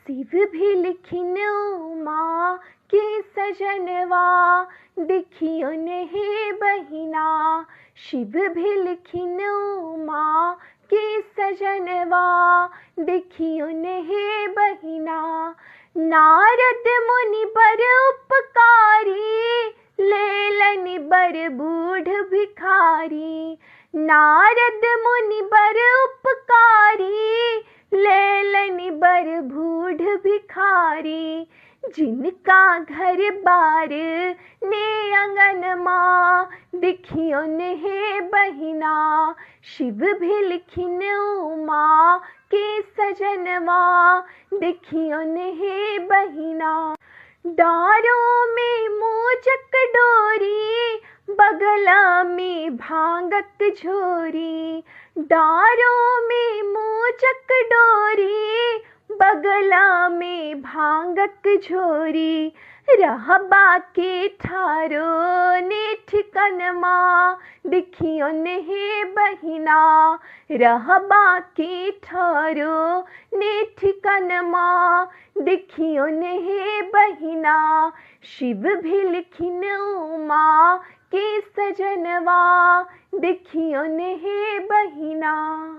शिव भेलखिन उमा के सजनवा देखियौन हे बहिना। शिव भेलखिन उमा के सजनवा देखियौन हे बहिना। नारद मुनि बड़ उपकारी, लेलनि बड़ बूढ़ भिखारी। नारद मुनि बड़ उपकारी, लेलनि बड़ बूढ़ भिखारी। जिनका घर बार ने अंगनमा देखियौन हे बहिना। शिव भेलखिन उमा के सजनवा देखियौन हे बहिना। डारों में मोचक डोरी, बगला में भांगक झोरी। डारों में मोचक डोरी, बगला में भांगक झोरी। रहबा के ठारो ने ठिकनमा देखियौन हे बहिना। रहबा के ठारो ने ठिकनमा देखियौन हे बहिना। शिव भेलखिन उमा के सजनवा देखियौन हे बहिना।